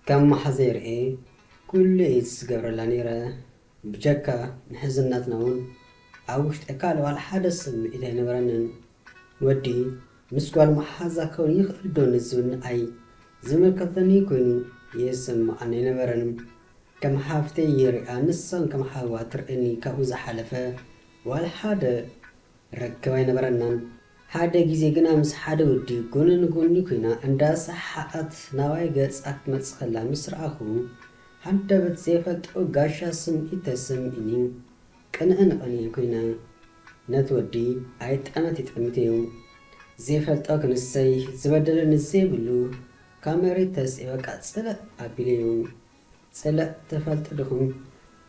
ከም መሓዘይ ርእየ ኩሉ እየ ዝገብረላ ነይረ። ብጀካ ምሕዝነትና እውን ኣብ ውሽጠይ ካልእ ዋላ ሓደ ስምዒት ኣይነበረንን። ወዲ ምስ ጓል መሓዛ ክኸውን ይኽእል ዶ ንዝብል ንዓይ ዝምልከተኒ ኮይኑ ይስምዓኒ ኣይነበረን። ከም ሓፍተይ እየ ሪኣ፣ ንሳን ከም ሓዋ ትርእየኒ። ካብኡ ዝሓለፈ ዋላ ሓደ ርክብ ኣይነበረናን። ሓደ ግዜ ግና ምስ ሓደ ወዲ ጎኒ ንጎኒ ኮይና እንዳሰሓቐት ናባይ ገጻ ክትመጽእ ከላ ምስ ረኣኹ፣ ሃንደበት ዘይፈልጦ ጋሻ ስምዒት ተሰሚዑኒ። ቅንዕን ቅንኢ ኮይነ ነቲ ወዲ ኣይጠመት ይጠምት እዩ። ዘይፈልጦ ክንሰይ ዝበደለኒ ዘይብሉ ካብ መሬት ተስዒበ ቃ ጽልእ ኣቢለዮ። ጽልእ ትፈልጡ ዲኹም?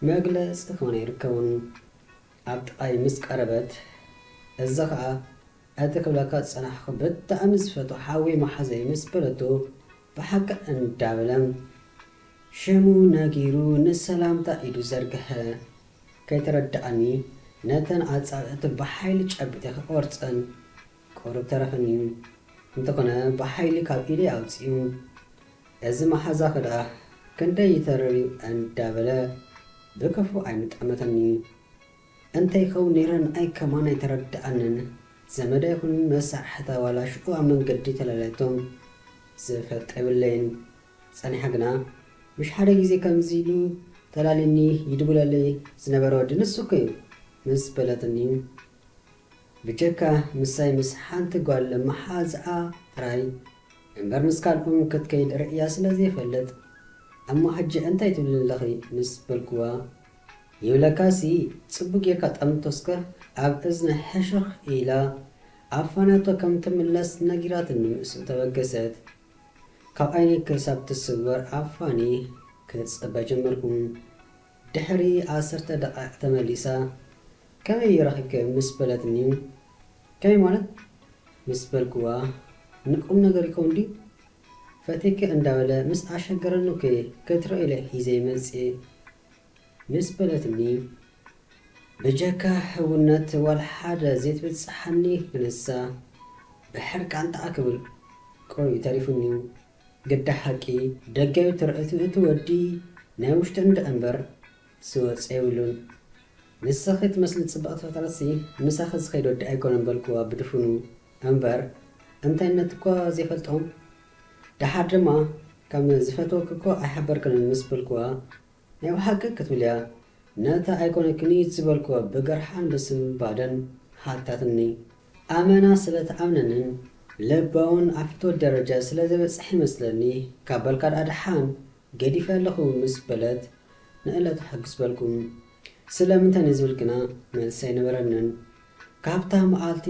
መግለጺ ክኾን ኣይርከቡን። ኣብ ጥቓይ ምስ ቀረበት፣ እዚ ኸኣ እቲ ክብለካ ዝጸናሕኩ ብጣዕሚ ዝፈትዎ ሓወይ መሓዘይ ምስ በለቶ፣ ብሓቂ እንዳበለ ሽሙ ነጊሩ ንሰላምታ ኢዱ ዘርግሐ። ከይተረድኣኒ ነተን ኣጻብዕቱ ብሓይሊ ጨቢጠ ክቖርጸን ቁሩብ ተረፈኒ። እንተኾነ ብሓይሊ ካብ ኢደይ ኣውጺኡ። እዚ መሓዛኺ ደኣ ክንደይ ይተርር እዩ እንዳበለ ብክፉእ ዓይኑ ጠመተኒ። እንታይ ይኸውን ነይረ ንዓይ ከማን ኣይተረድኣንን። ዘመዳ ይኹን መሳርሕታ ዋላ ሽዑ ኣብ መንገዲ ተላልያቶም ዝፈልጦ የብለይን። ጸኒሓ ግና ምሽ ሓደ ግዜ ከምዚ ኢሉ ተላልዩኒ ይድውለለይ ዝነበረ ወዲ ንሱ እኮ እዩ ምስ በለትኒ። ብጀካ ምሳይ ምስ ሓንቲ ጓል መሓዝኣ ጥራይ እምበር ምስ ካልኦም ክትከይድ ርእያ ስለ ዘይፈልጥ፣ እሞ ሕጂ እንታይ ትብሊ ኣለኺ? ምስ በልክዋ፣ ይብለካሲ ጽቡቕ ጌርካ ጠምቶ እስከ ኣብ እዝኒ ሕሹኽ ኢላ ኣፋንያቶ ከም ትምለስ ነጊራትኒ ምስኡ ተበገሰት። ካብ ዓይኒ ክሳብ ትስወር ኣፋኒ ክጽበ ጀመርኩ። ድሕሪ ዓሰርተ ደቓይቕ ተመሊሳ፣ ከመይ ረኺብኪ? ምስ በለትኒ፣ ከመይ ማለት? ምስ በልክዋ፣ ንቁም ነገር ይኸውን ድዩ? ፈትየኪ እንዳበለ ምስ ኣሸገረኒ እኮ ክትርኢ ኢለ ሒዘ መጽየ። ምስ በለትኒ፣ ብጀካ ሕውነት ዋላ ሓደ ዘይትብጽሓኒ ክንሳ ብሕርቃን ተኣክብል ቁሩብ ተሪፉኒ። ግዳ ሓቂ ደጋዊ ትርኢቱ እቲ ወዲ ናይ ውሽጢ እንዳ እምበር ዝወጸ የብሉን። ንስኺ ትመስሊ ጽብቕቲ ፍጥረትሲ ምሳኺ ዝኸይድ ወዲ ኣይኮነን በልክዋ ብድፉኑ። እምበር እንታይነት እኳ ዘይፈልጦም። ደሓር ድማ ከም ዝፈትወኪ እኮ ኣይሓበርክንን ምስ በልክዋ፣ ናይ ብሓቂ ክትብል እያ። ነታ ኣይኮነክን ዝበልክዋ ብገርሓን ብስንባደን ሓታትኒ። ኣመና ስለ ትኣምነንን ልባውን ኣብ ፍትወት ደረጃ ስለ ዝበጽሐ ይመስለኒ፣ ካብ በልካ ደኣ ደሓን ገዲፈ ኣለኹ ምስ በለት፣ ንእለቱ ሕግስ በልኩ። ስለምንታይ ንዝብል ግና መልሲ ኣይነበረንን። ካብታ መዓልቲ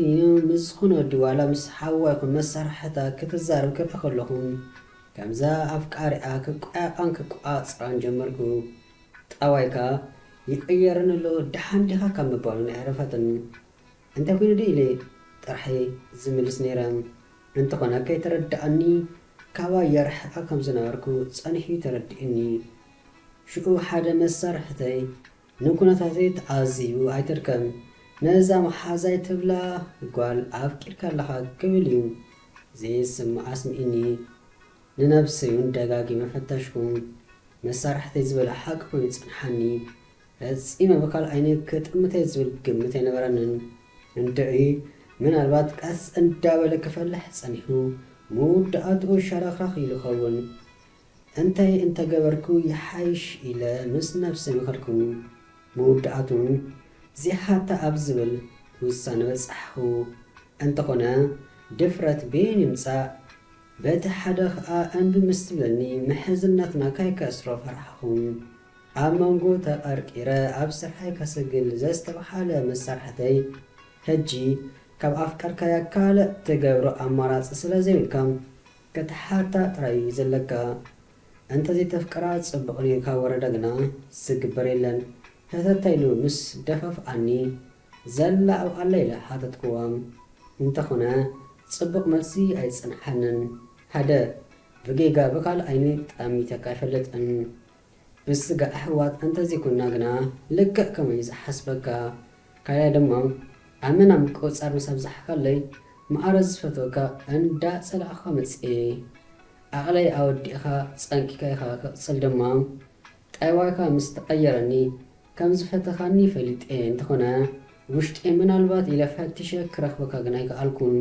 ምስ ዝኾነ ወዲ ዋላ ምስ ሓዋ ይኹን መሳርሕታ ክትዛረብ ክርኢ ከለኹ፣ ከምዛ ኣፍቃሪኣ ክቋያቋን ክቋጽራን ጀመርኩ። ጠባይካ ይቕየርን ኣሎ፣ ደሓን ዲኻ ካብ ምባሉን ኣይረፈትን። እንታይ ኮይኑ ድዩ ኢለ ጥርሐ ዝምልስ ነይረ። እንተኾነ ከይተረድኣኒ ካባይ የርሕቓ ከም ዝነበርኩ ጸኒሑ ተረዲኡኒ። ሽዑ ሓደ መሳርሕተይ ንኩነታተይ ተዓዚቡ ኣይትድከም፣ ነዛ መሓዛይ ትብላ ጓል ኣፍቂርካ ኣለኻ ክብል እዩ ዘይስማዕ ኣስሚዕኒ። ንነብሰይ እውን ደጋጊመ ፈተሽኩ። መሳርሕተይ ዝበሎ ሓቂ ኮይኑ ጸንሓኒ። ፈጺመ ብኻልእ ዓይኒ ክጥምተይ ዝብል ግምት ኣይነበረንን። እንድዒ ምናልባት ቀስ እንዳበለ ክፈልሕ ጸኒሑ፣ መወዳእትኡ ሸረኽረኽ ኢሉ ኸውን። እንታይ እንተገበርኩ ይሓይሽ ኢለ ምስ ነብሰይ መኸርኩ። መወዳእትኡ ዚሓታ ኣብ ዝብል ውሳነ በጻሕኹ። እንተኾነ ድፍረት በየን ይምጻእ? በቲ ሓደ ኸኣ እምቢ ምስ ትብለኒ ምሕዝነትና ከይከስሮ ፈራሕኹ። ኣብ መንጎ ተቐርቂረ ኣብ ስርሐይ ከስግል ዘስተብሃለ መሳርሕተይ፣ ሕጂ ካብ ኣፍቀርካያ ካልእ ትገብሮ ኣማራጺ ስለ ዘይብልካ ክትሓታ ጥራይ እዩ ዘለካ። እንተ ዘይተፍቅራ ጽቡቕ ኔርካ ወረደ ግና ዝግበር የለን። ህተታ ኢሉ ምስ ደፋፍኣኒ ዘላ ኣብኣ ኣላ ኢለ ሓተትክዋ። እንተኾነ ጽቡቕ መልሲ ኣይጸንሓንን። ሓደ ብጌጋ ብኻልእ ዓይኒ ጠሚተካ ኣይፈልጥን። ብስጋ ኣሕዋት እንተዘይኮንና ግና ልክዕ ከምኡ እዩ ዝሓስበካ። ካልኣይ ድማ ኣመና ምቁጽጻር ምስ ኣብዛሕካለይ ማዕረ ዝፈትወካ እንዳጸላእኩኻ መጽየ። ዓቕለይ ኣወዲእኻ ጸንቂካ ኢኻ ክቕጽል ድማ ጠባይካ ምስ ተቐየረኒ ከም ዝፈተኻኒ ፈሊጠ እንተኾነ ውሽጠይ ምናልባት ኢለ ፈቲሸ ክረኽበካ ግን ኣይከኣልኩን።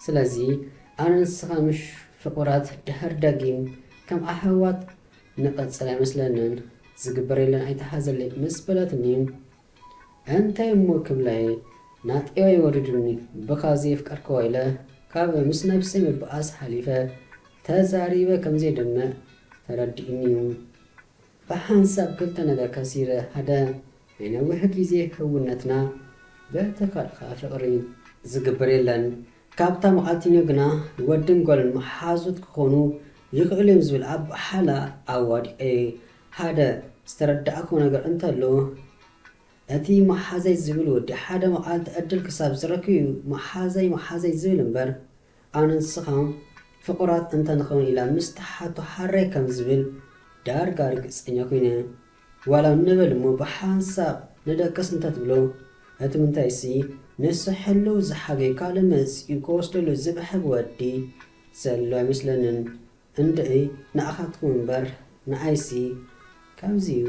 ስለዚ ኣነ ንስኻ ምሽ ፍቑራት ድሕር ደጊም ከም ኣሕዋት ንቐጽል ኣይመስለንን። ዝግበር የለን ኣይተሓዘለይ ምስ በለትኒ እንታይ እሞ ክብለይ ናጤዋ ይወርድኒ ብኻ ዘየፍቀርክዋ ኢለ ካብ ምስ ነብሰይ ምብኣስ ሓሊፈ ተዛሪበ ከም ዘይደምዕ ተረዲእኒ እዩ። ብሓንሳብ ክልተ ነገር ከሲረ ሓደ ናይ ነዊሕ ግዜ ህውነትና በቲ ካልእ ከዓ ፍቕሪ ዝግበር የለን። ካብታ መዓልቲኖ ግና ወድን ጓልን መሓዙት ክኾኑ ይኽእሉ እዮም ዝብል ኣብ ሓላ ኣዋዲቐ ሓደ ዝተረዳእክዎ ነገር እንተሎ እቲ መሓዘይ ዝብል ወዲ ሓደ መዓልቲ ዕድል ክሳብ ዝረክብ እዩ መሓዘይ መሓዘይ ዝብል እምበር ኣነ ንስኻ ፍቑራት እንተንኸውን ኢላ ምስ ተሓቶ ሓራይ ከም ዝብል ዳርጋ ርግጸኛ ኮይነ። ዋላ ንበል እሞ ብሓንሳብ ንደቅስ እንተትብሎ እቲ ምንታይሲ ንሱ ሕልው ዝሓገይ ካልእ መጺኡ ክወስደሉ ዝብሕግ ወዲ ዘሎ ኣይመስለንን። እንድዒ ንኣኻትኩም እምበር ንዓይሲ ከምዚ እዩ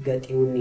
ገጢሙኒ።